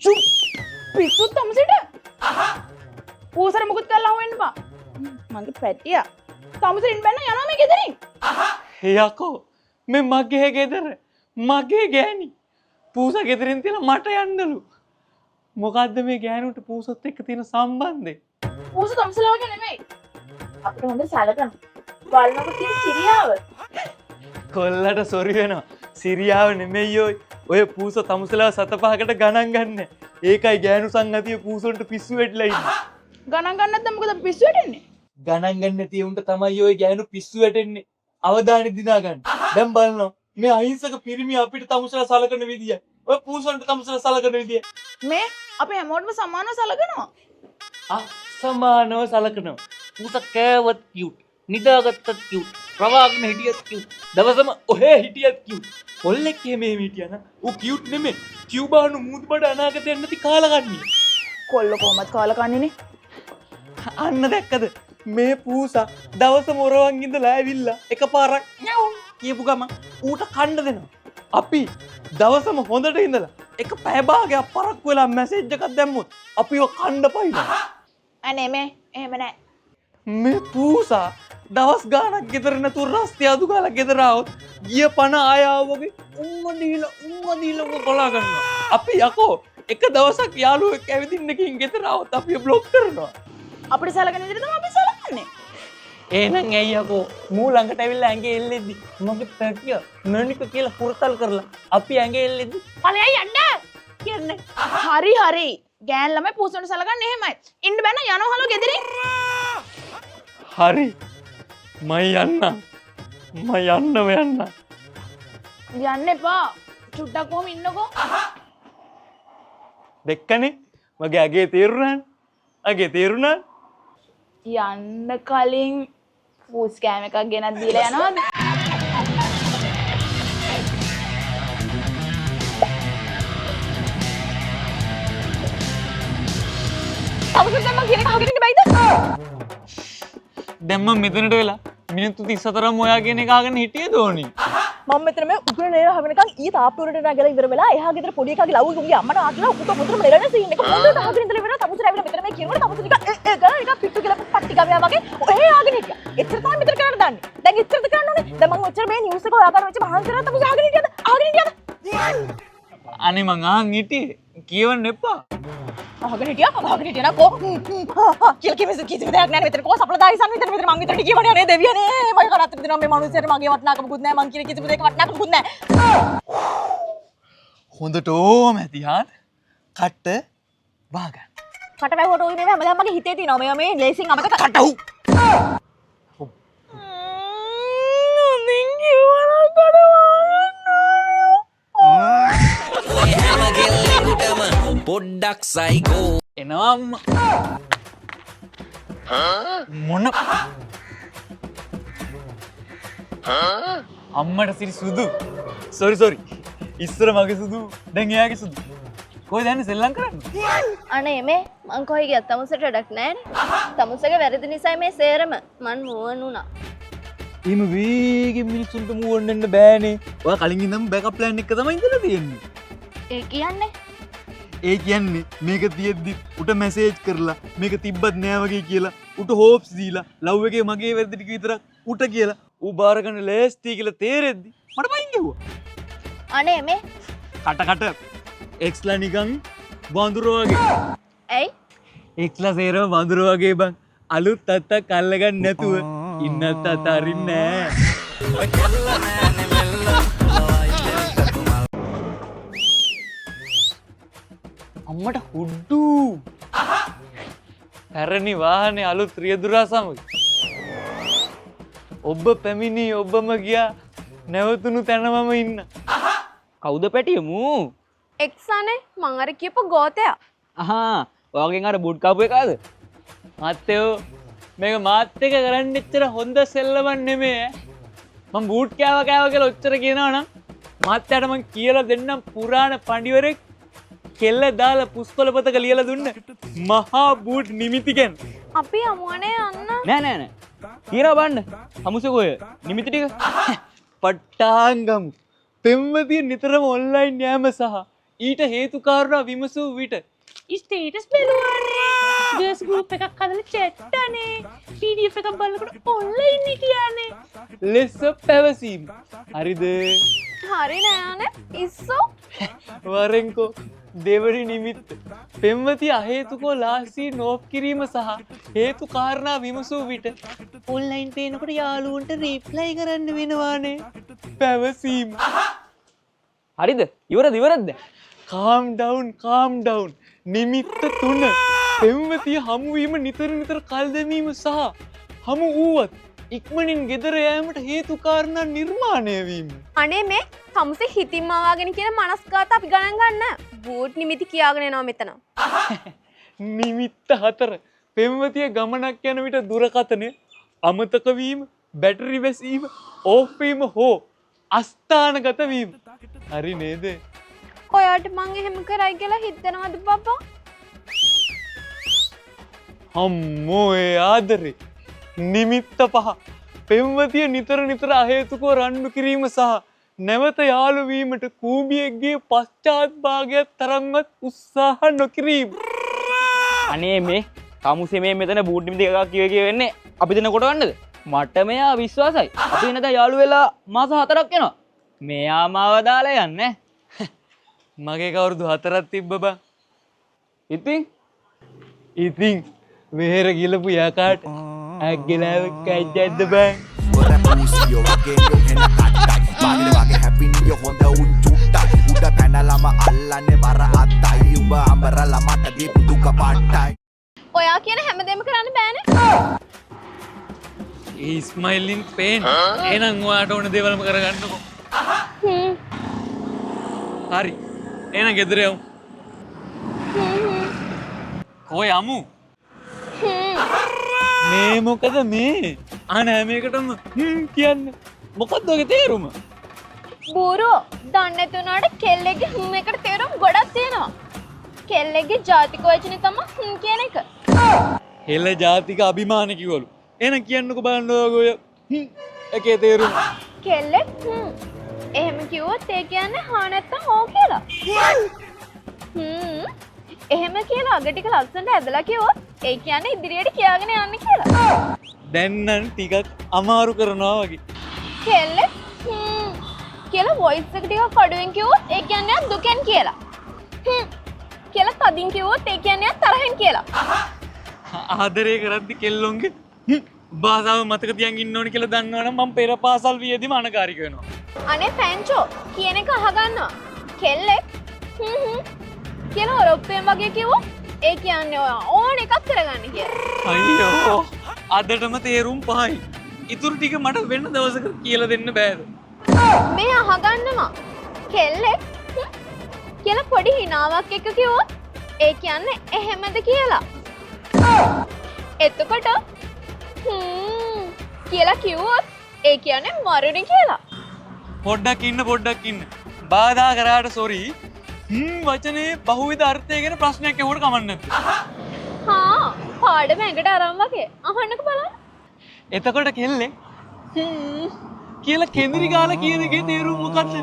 පිස්සුත් තමුසෙට. පූසර මුකුත් කරලා අහු වෙන්න එපා. මගේ පැටියා. තමුසෙ ඉන්න බැන්න යනවා මේ ගෙදරින්. යකෝ, මේ මගේ ගෙදර, මගේ ගෑණි. පූස ගෙදරින් තියලා මට යන්නලු. මොකද්ද මේ ගෑනුට පූසොත් එක්ක තියෙන සම්බන්ධය? පූස තමුසෙලා වගේ නෙමෙයි. අපිට හොඳ සැලකන. බලනකොට තියෙන සිරියාව. කොල්ලට සොරි වෙනවා. සිරියාව නෙමෙයි ඔය. ඔය පූස තමුසෙලා සත පහකට ගණන් ගන්න. ඒකයි ගෑනු සංගතිය පූසොන්ට පිස්සු වැටිලා ඉන්නේ. ගණන් ගන්න නැත්නම් මොකද අපි පිස්සු වැටෙන්නේ? ගණන් ගන්න නැති උන්ට තමයි ඔය ගෑනු පිස්සු වැටෙන්නේ. අවධානය දිනා ගන්න. දැන් බලනවා මේ අහිංසක පිරිමි අපිට තමුසෙලා සලකන විදිය. ඔය පූසොන්ට තමුසෙලා සලකන විදිය. මේ අපි හැමෝටම සමානව සලකනවා. ආ, සමානව සලකනවා. පූස කෑවත් කියුට්, නිදාගත්තත් කියුට්, රවාගෙන හිටියත් කියුට්, දවසම ඔහේ හිටියත් කියුට්. කොල්ලෙක් එහෙම එහෙම හිටියා නම් ඌ කියුට් නෙමෙයි. කියුබානු මූදු බඩ අනාගතයක් නැති කාලකන්ණිය. කොල්ල කොහොමත් කාලකන්ණිනේ. අන්න දැක්කද මේ පූසා දවසම ඔරවන් ඉඳලා ඇවිල්ලා එකපාරක් ඤව් කියපු ගමන් ඌට කන්න දෙනවා. අපි දවසම හොඳට ඉඳලා එක පැය භාගයක් පරක්කු වෙලා මැසේජ් එකක් දැම්මොත් අපිව කන්න පයින්නවා. අනේ මේ එහෙම නෑ. මේ පූසා දවස් ගාණක් ගෙදර නැතුව රස්තියාදු ගාලා ගෙදර ආවොත් ගිය පණ ආය ආවා වගේ උම්ම දීලා උම්ම දීලා උඹ බලා ගන්නවා. අපි යකෝ එක දවසක් යාළුවෙක් ඇවිදින්න ගිහින් ගෙදර ආවොත් අපිව බ්ලොක් කරනවා. අපිට සලකන විදිහට තමයි අපි සලකන්නේ. එහෙනම් ඇයි යකෝ මූ ළඟට ඇවිල්ලා ඇඟේ එල්ලෙද්දි මගේ පැටිය මණික කියලා හුරතල් කරලා අපි ඇඟේ එල්ලෙද්දි ඵලයන් යන්න කියන්නේ. හරි හරි. ගෑන් ළමයි පූසොන්ට සලකන්නේ එහෙමයි. ඉන්න බෑ නම් යනවා හලෝ ගෙදරින්. හරි. මං යන්න. මං යන්නම යන්න. යන්න එපා. චුට්ටක් කොහොම ඉන්නකෝ. දෙක්කනේ මගේ අගේ තේරුණානේ. අගේ තේරුණා. යන්න කලින් පූස් කෑම එකක් ගෙනත් දීලා යනවද? තමුසෙ දැන් මං කියන එක අහගෙන ඉන්න බැයිද? දැන් මං මෙතනට වෙලා මිනිත්තු 34ම ඔයා කියන එක අහගෙන හිටියද ඕනි? මම මෙතන මේ උගුර නේර අහගෙනකන් ඊයේ තාප්පු වලට නැගලා ඉවර වෙලා එහා ගෙදර පොඩි එකාගේ ලව් එක උගේ අම්මට ආටලා උට හොඳටම නෙරන සීන් එක හොඳට අහගෙන ඉඳලා ඉවරලා තමුසෙ ඇවිල්ලා මෙතන මේ කියනකොට තමුසෙ නිකන් ඒ ඒ ගාලා නිකන් පිටු කියලා පට්ටි ගවයා වගේ ඔහේ ආගෙන හිටියා. එච්චර තමයි මෙතන කරන්න දන්නේ. දැන් එච්චරද කරන්න ඕනේ? දැන් මං ඔච්චර මේ නිවුස් එක හොයාගන්න වෙච්ච මහන්සි වෙලා තමුසෙ අහගෙන හිටියද? අහගෙන හිටියද? අනේ මං අහන් හිටියේ. කියවන්න එපා. අහගෙන හිටියා. අහගෙන හිටියා නම් කෝ හා හා කියලා කිසිම දෙයක් නෑ මෙතන. කෝ සපලදායිසන් විතර මෙතන මං විතරට කියවන්නේ. අනේ දෙවියනේ මගේ කරත්තර දෙනවා මේ මනුස්සයාට. මගේ වටිනාකමකුත් නෑ. මං කියන කිසිම දෙයක වටිනාකමකුත් නෑ. හොඳට ඕම ඇති හා කට්ට වාගන්න. කට වැහුවට ඔය මේ හැමදාම මගේ හිතේ තියෙනවා. මේවා මේ ලේසින් අමතක කටහු. හොඳින් කිව්වනම් කට වාගන්න ඕනේ. ඔය හැම කෙල්ලෙකුටම පොඩ්ඩක් සයිකෝ. එනවා අම්මා. මොන අම්මට සිරි සුදු. Sorry sorry. ඉස්සර මගේ සුදු, දැන් එයාගේ සුදු. කොහෙද යන්නේ සෙල්ලම් කරන්න? අනේ මේ මං කොහේ ගියත් තමුසට වැඩක් නෑනේ. තමුසගේ වැරදි නිසායි මේ සේරම මං මුවන් වුණා. එහෙම වේගෙන් මිනිස්සුන්ට මුවන් වෙන්න බෑනේ. ඔයා කලින් ඉඳන්ම බෑකප් ප්ලෑන් එක තමයි ඉඳලා තියෙන්නේ. ඒ කියන්නේ? ඒ කියන්නේ මේක තියෙද්දි උට මැසේජ් කරලා මේක තිබ්බත් නෑ වගේ කියලා උට හෝප්ස් දීලා ලව් එකේ මගේ වැරදි ටික විතරක් උට කියලා ඌ බාර ගන්න ලෑස්ති කියලා තේරෙද්දි මට පයින් ගැහුවා. අනේ මේ කට කට එක්ස්ලා නිකන් වඳුර වගේ. ඇයි? එක්ස්ලා සේරම වඳුර වගේ බං. අලුත් අත්තක් අල්ලගන්න නැතුව ඉන්නත් අතාරින්නේ නෑ. අම්මට හුඩ්ඩු. පැරණි වාහනේ අලුත් රියදුරා සමග. ඔබ පැමිණි ඔබම ගියා නැවතුණු තැනමම ඉන්න. කවුද පැටිය මූ? එක්සානේ මං අර කියපු ගෝතයා. අහා, ඔයාගෙන් අර බුට් කාපු එකාද? මත්තයෝ මේක මාත් එක්ක කරන්න එච්චර හොඳ සෙල්ලමක් නෙමෙයි ඈ. මං බූට් කෑවා කෑවා කියලා ඔච්චර කියනවා නම් මත්තයාට මං කියලා දෙන්නම් පුරාණ පඬිවරෙක් කෙල්ල දාලා පුස්කොළ පොතක ලියලා දුන්න මහා බූට් නිමිති ගැන. අපි යමුවනේ යන්න. නෑ නෑ නෑ. කියනවා බලන්න. හමුසකෝ ඔය නිමිති ටික. පට්ටාංගමු. පෙම්වතිය නිතරම ඔන්ලයින් යෑම සහ ඊට හේතු කාරණා විමසූ විට ස්ටේටස් බැලුවානේ, ගර්ල්ස් ගෲප් එකක් හදලා චැට් අනේ, PDF එකක් බලනකොට ඔන්ලයින් හිටියානේ ලෙස පැවසීම. හරිද? හරි නෑනේ ඉස්සෝ. වරෙන්කෝ, දෙවනි නිමිත්ත. පෙම්වතිය අහේතුකව ලාසි නෝප් කිරීම සහ හේතු කාරණා විමසූ විට ඔන්ලයින් පේනකොට යාළුවන්ට රිප්ලයි කරන්න වෙනවානේ පැවසීම. හරිද? ඉවරද ඉවරද? කාම් ඩවුන්, කාම් ඩවුන්. නිමිත්ත තුන. පෙම්වතිය හමුවීම නිතර නිතර කල් දැමීම සහ හමු වූවත් ඉක්මනින් ගෙදර යෑමට හේතු කාරණා නිර්මාණය වීම. අනේ මේ තමුසේ හිතින්ම අවාගෙන කියන මනස්ගාත අපි ගණන් ගන්න. බූට් නිමිති කියාගෙන එනවා මෙතන. නිමිත්ත හතර. පෙම්වතිය ගමනක් යන විට දුරකථනය අමතක වීම, බැටරි වැසීම, ඕෆ් වීම හෝ අස්ථානගත වීම. හරි නේද? ඔයාට මං එහෙම කරයි කියලා හිතනවද බබා? අම්මෝ ඒ ආදරේ. නිමිත්ත පහ. පෙම්වතිය නිතර නිතර අහේතුකව රණ්ඩු කිරීම සහ නැවත යාළු වීමට කූඹියෙක්ගේ පශ්චාත් භාගයක් තරම්වත් උත්සාහ නොකිරීම. අනේ මේ තමුසේ මේ මෙතන බූට් නිමිති එකක් කියව කියව වෙන්නේ අපි දෙන කොට වන්නද? මට මෙයා විශ්වාසයි. අපි වෙනදා යාළු වෙලා මාස 4ක් යනවා. මෙයා මාව දාලා යන්නේ. මගේ කවුරුදු 4ක් තිබ්බ බං. ඉතින් ඉතින් මෙහෙර ගිලපු යකාට ඇග්ගලාව කැජ්ජද්ද බං. ඔර පූසියෝ වගේ හෙන කට්ටයි බාහිර වගේ හැපිනිය හොඳ උන් චුට්ටයි උඩ පැනලම අල්ලන්නේ වර අත්තයි උඹ අඹරලා මට දීපු දුක පට්ටයි. ඔයා කියන හැමදේම කරන්න බෑනේ. ඒ ස්මයිලින් පේන්. එහෙනම් ඔයාට ඕන දේවල්ම කරගන්නකෝ. හරි. එහෙනම් ගෙදර යමු. කො යමු? මේ මොකද මේ? අන හැම එකටම හ්ම් කියන්නේ. මොකද්ද ඔගේ තේරුම? බූරුවෝ දන්නේ නැති වුණාට කෙල්ලෙක්ගේ හ්ම් එකට තේරුම් ගොඩක් තියෙනවා. කෙල්ලෙක්ගේ ජාතික වචනේ තමයි හ්ම් කියන එක. හෙළ ජාතික අභිමාන කිව්වලු. එහෙනම් කියන්නකෝ බලන්න ඔය හ්ම් එකේ තේරුම. කෙල්ලෙක් හ්ම් එහෙම කිව්වොත් ඒ කියන්නේ හා නැත්තම් ඕ කියලා. හ්ම් එහෙම කියලා අග ටික ලස්සනට ඇදලා කිව්වොත් ඒ කියන්නේ ඉදිරියට කියාගෙන යන්න කියලා. දැන් නම් ටිකක් අමාරු කරනවා වගේ. කෙල්ලෙක් හ්ම් කියලා වොයිස් එක ටිකක් අඩුවෙන් කිව්වොත් ඒ කියන්නේ එයා දුකෙන් කියලා. හ්ම් කියලා තදින් කිව්වොත් ඒ කියන්නේ එයා තරහෙන් කියලා. ආදරය කරද්දි කෙල්ලොන්ගේ හ්ම් භාෂාව මතක තියන් ඉන්න ඕනි කියලා දන්නවනම් මං පෙර පාසල් වියදිම අනගාരിക වෙනවා. අනේ පැංචෝ කියන එක අහගන්නවා. කෙල්ලෙක් හ්ම් හ්ම් කියලා ඔරොප්පෙන් වගේ කිව්වොත් ඒ කියන්නේ ඔයා ඕන එකක් කරගන්න කියලා. අයියෝ අදටම තේරුම් පහයි. ඉතුරු ටික මට වෙන දවසක කියලා දෙන්න බෑද? මේ අහගන්නවා. කෙල්ලෙක් හ්ම් කියලා පොඩි හිනාවක් එක්ක කිව්වොත් ඒ කියන්නේ එහෙමද කියලා. එතකොට හ්ම් කියලා කිව්වොත් ඒ කියන්නේ මරුනේ කියලා. පොඩ්ඩක් ඉන්න පොඩ්ඩක් ඉන්න. බාධා කරාට සෝරි. හ්ම් වචනේ බහුවිධ අර්ථය ගැන ප්‍රශ්නයක් ඇහුවට කමක් නැද්ද? හා පාඩම ඇඟට අරන් වගේ අහන්නකෝ බලන්න. එතකොට කෙල්ලෙක් හ්ම් කියලා කෙඳිරි ගාලා කියන එකේ තේරුම මොකද්ද?